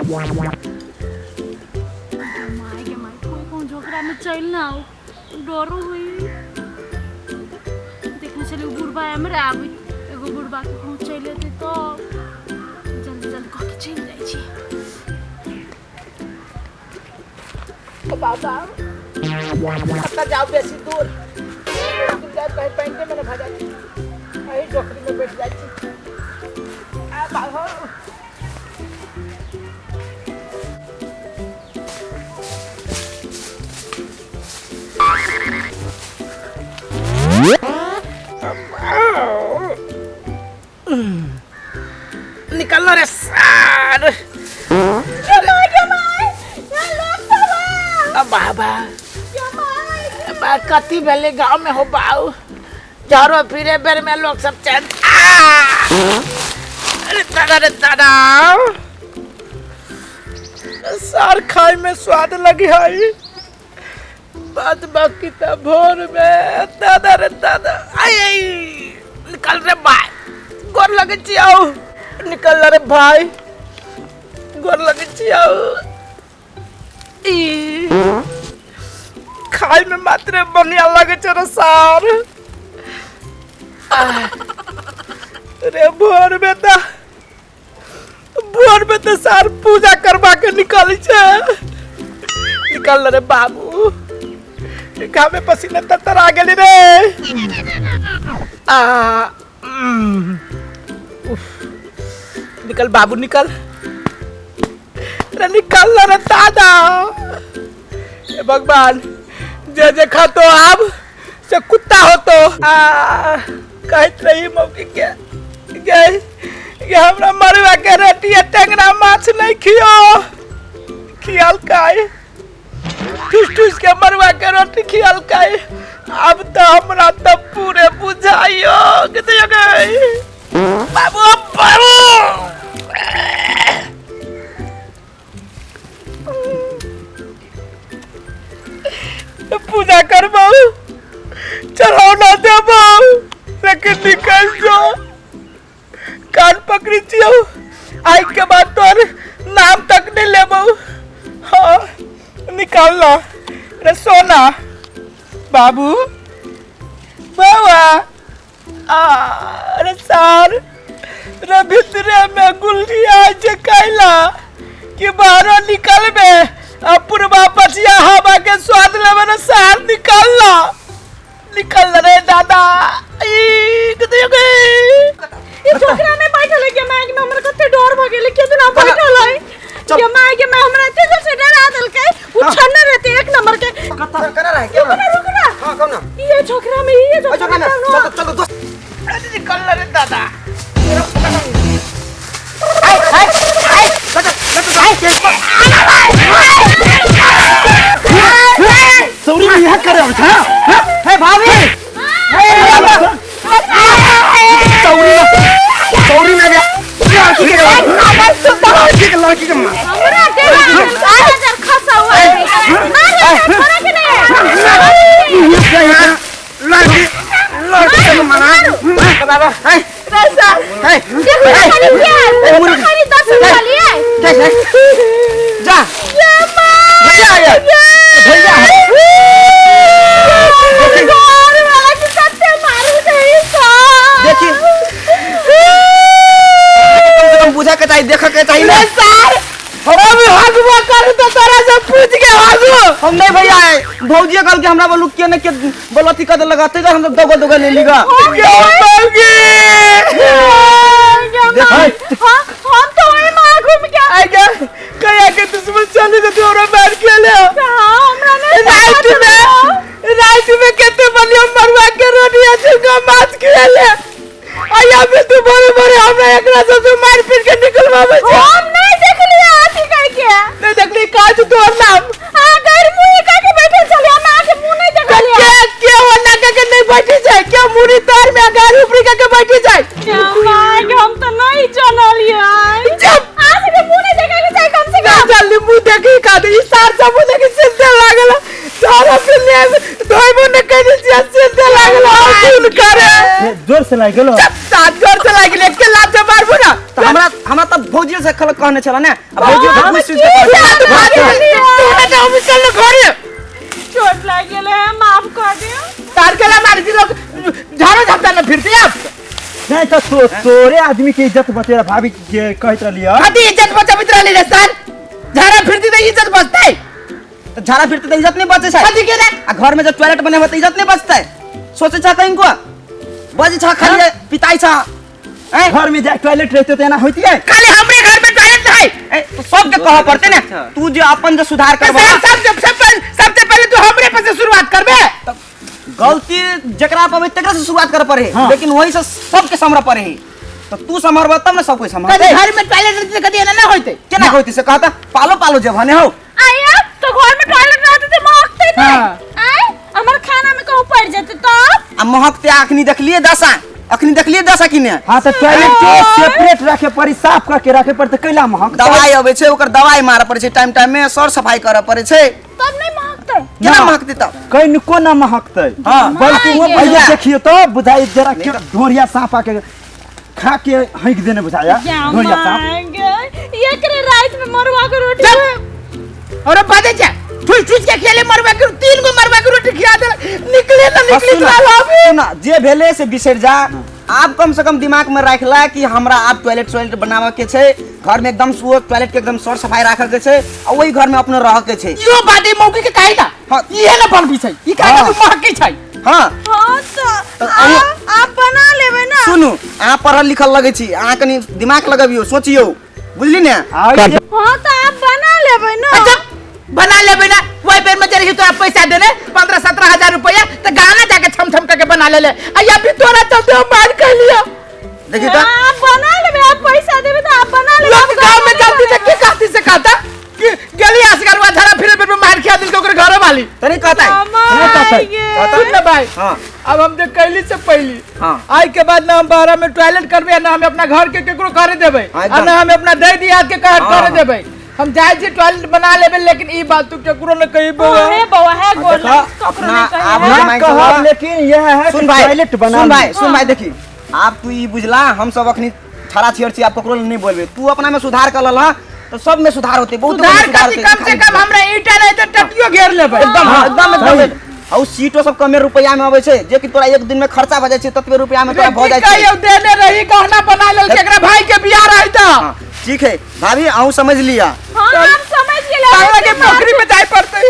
My गे my, कोई कौन झोकरा में चल ना आओ, डरो हुई। देखने चली बुढ़बा हमरा आबी, एगो बुढ़बा के कहूँ चलि एतै तब जल्दी जल्दी कह के चलि जाइ छी। बाबा कतऽ जाउ बेसी दूर जायब, कहीं पैंटे में ने भऽ जाइ छी, एही डोकरीमे बैठ जाइ छी। आ बाबा, निकल रे सार। बाबा बा, कथी भेलै गाँव में हो बाऊ? चारो फिरे बेर में लोग सब चैन। अरे दादा रे दादा, सार खाए में स्वाद लगी है, बात बाकी त भोर में। दादा रे दादा, आई आई, निकल रे भाई, गोर लगे छी आओ, निकल रे भाई, गोर लगे छी आओ। ई खाय में मात्र बढ़िया लगे छै रे सार। आह, रे भोर में त, भोर में त सार पूजा करवा के निकल छै। निकल रे बाबू, घामे पसीना तर गेली रे। आ उफ, निकल बाबू निकल रे, निकल रे दादा। हे भगवान, जे जे खातो आब से कुत्ता होतो। आ कहत रही मौकी के गए कि हमरा मरुआ के रोटी आ टेंगरा माछ नहीं खियो, खियाल काय ठूस ठूस के मरुआ के रोटी खियाल काय। अब तो हमरा तो पूरे बुझाइयो कि तो गए बाबू बाबू। पूजा करबो, चढ़ौना देबो, लेकिन निकल जो, कान पकड़ी छियौ, आई के बाद तोर नाम तक नहीं लेबो। हाँ निकाल ला रे सोना बाबू बाबा। आ अरे सार रे, भीतरे में गुल्लिया जे कैला कि बाहर निकलबे आ पुरबा पछिया हवा के स्वाद लेबे रे सार। निकल ला, निकल रे दादा। ई कते गए ई झोकरा में बैठल है के माय के, हमरा कते डर भ गेलै। के दुना बैठल है के माय के, मैं हमरा एते जोर से डरा देलकै। उ छन्ने रहते एक नंबर के। कत्ता कना रहे के? रुक ना, रुक ना। हां, कौन ना? ये झोकरा में, ये झोकरा में। चलो चलो दोस्त। अरे निकल रे दादा। आई आई आई, कट कट सौरी में यहाँ करे अब हां हे भाभी, सौरी में, सौरी में गया लड़की के, लड़की के, लड़की के मार हमरा डरा देलकै, खसा हुआ है मारे छोरा के नहीं। लड़की, लड़की के मारा बाबा। हे रसा हे, देखो खाली क्या खाली 10 रुपया लिए। जा ये मां भैया आ गया, भैया है। घर वाला के सत्य मारू नहीं सा। देखी, कम से कम बुझा के चाहिए, देख के चाहिए ना। सार अभी हगबो कर तो तोरा से पूछ के हगो। हम नहीं भैया है, भौजी कल के हमरा बोलू के न के बोलती कर लगाते हम सब दगो दगो ले लीगा। क्यों मौगी? हां, हम तो वही मां घूम के आई गया कया के दुश्मन चले तो तोरा मार के ले। हां, हमरा नहीं। रात में, रात में केते बलियो मरुआ के रोटी आ झुका माछ खियाले, आया भी तू बोले बोले हमरा एकरा से मार पीट के निकलवावे छे। हम नहीं देखलिए अथी कह के। नहीं देखली का तू तोर नाम? हां, गैर मुंह कह के बैठल छलिए, हम आके मुंह नहीं देखलिए। के के ओना के के नहीं बैठी जाए, के मुड़ी तार में अगार ऊपरी के के बैठी जाए। माय, हम तो नहीं जानलिए। चुप। आज के मुंह नहीं देखे के चाहे कम से ना कम। जल्दी मुंह देखी का दे, ई सार सब मुंह देखी चिंता लागल सारा फिर ले धोइबो न कइले छियै सीधे लागल सुन करे। जोर से लागि गेलो। सात जोर से लागि गेल, के लात से मारबो ना। त हमरा हमरा त भौजी से खल कहने छला ने, आ भौजी के बुझ सुझ के लात मारि तोरा त हम चल घरे। चोट लागि गेल है, माफ कर दियो। तार के ला मारि दिलो, झाड़ो झपटा न फिरते आप। नहीं तो तोरे आदमी के इज्जत बचेरा भाभी के कहत रहली है। कथी इज्जत बचाबित रहली रे सर? झाड़ा फिरती त इज्जत बचतै। त झाड़ा फिरते त इज्जत नहीं बचे छै। कथी के रे? आ घर में जब टॉयलेट बने होते इज्जत नहीं बचतै। सोचे छ कहीं को बजे छ खाली पिताई छ। हैं? घर में जाए टॉयलेट रहते त एना होती है। खाली हमरे घर में टॉयलेट है। ए, तो सबके कह पड़ते ने, तू जे अपन जे सुधार करबा। सब सब सबसे पहले तू हमरे पर से शुरुआत करबे। गलती जकरा पर तकरा से शुरुआत कर पड़े। हाँ। लेकिन वही से सबके समर पड़े। तो तू समरबा तब ने सब कोई समरबे। कभी घर में टॉयलेट रहते कभी एना ना होते। केना होते से कहता पालो पालो जे भने हो। आया तो घर में टॉयलेट रहते ते महकते नहीं। आए हमर खाना में कहूं पड़ जाते तब। आ महकते अखनी देखलिए दशा, अखनी देखलिए दशा की ने। हां त टॉयलेट के सेपरेट रखे पड़ी, साफ करके रखे पड़ी त कैला महक। दवाई अबै छै, ओकर दवाई मारे पड़े छै, टाइम टाइम में सर सफाई करे पड़े छै। तब नहीं महकते। केना महकते तब? कनिको ना महकते। हां, बल्कि वो माय भैया गेल। देखियो तो बुझाई जरा के ढोरिया सांप आके खा के हंक देने बुझाया ढोरिया सांप। एकरे रात में मरुआ के रोटी और बाजे जा ठुस ठुस के खेले मरुआ के 3 गो मरुआ के रोटी खिया दे निकले ना निकले सुना जे भेले से बिसर जा। आप कम से कम दिमाग में रखला कि हमरा आप टॉयलेट टॉयलेट बनावे के छै, घर में एकदम सुओ टॉयलेट के एकदम सर सफाई राखे के छै आ वही घर में अपने रह के छै। यो बादे मौकी के काहे ना? हां, इहे ना बनबी छै, ई काहे ना महकी छै। हां हां त आप बना लेबे ना। सुनू, अहाँ पढ़ल लिखल लगै छी, अहाँ कनी दिमाग लगबियौ, सोचियौ, बुझली ने? हां त आप बना लेबे ना। अच्छा बना लेबे ना, वही बेर में जरी तोरा पैसा देने 15-17 हजार रुपया त गाना जाके छम छम करके बना ले ले। आ या फिर तोरा चलते हम मार कर लिया। देखी त आप बना लेबे, आप पैसा देबे त आप बना लेबे। लोग गांव में चलती त के कहती से कहता कि गली असगरवा धरा फिर बेर में मार खिया दिल के ओकर घर वाली तनी कहता है। नहीं कहता है। सुन ना भाई। हां, अब हम जो कैली से पहली। हां, आई के बाद ना हम बाहर में टॉयलेट करबे, ना हम अपना घर के केकरो करे देबे, आ ना हम अपना दे दियाद के करे देबे। हम जाय छी टॉयलेट बना लेबे, लेकिन ई बात तू केकरो न कही बौआ। हे बौआ है गोल केकरो नहीं कही। ना कहब, लेकिन यह है कि टॉयलेट बना। सुन भाई, सुन भाई, देखी आप तू ई बुझला हम सब अखनी छड़ा छियर छी, आप केकरो नहीं बोलबे। तू अपना में सुधार कर लला तो सब में सुधार होते, बहुत सुधार कर। कम से कम हमरा ईटा नहीं त टटियो घेर लेबे एकदम। एकदम एकदम। आ सीटो सब कमे रुपया में अबै छै, जे कि तोरा एक दिन में खर्चा भ जाइ छै ततबे रुपया में तोरा भ जाइ छै। कहियो देने रही गहना बना लेल के एकरा भाई के बियाह रही त। ठीक है भाभी, अहूँ समझ लिया। हां, हम समझ गेलियै। के पोखरी में जाय पड़तै।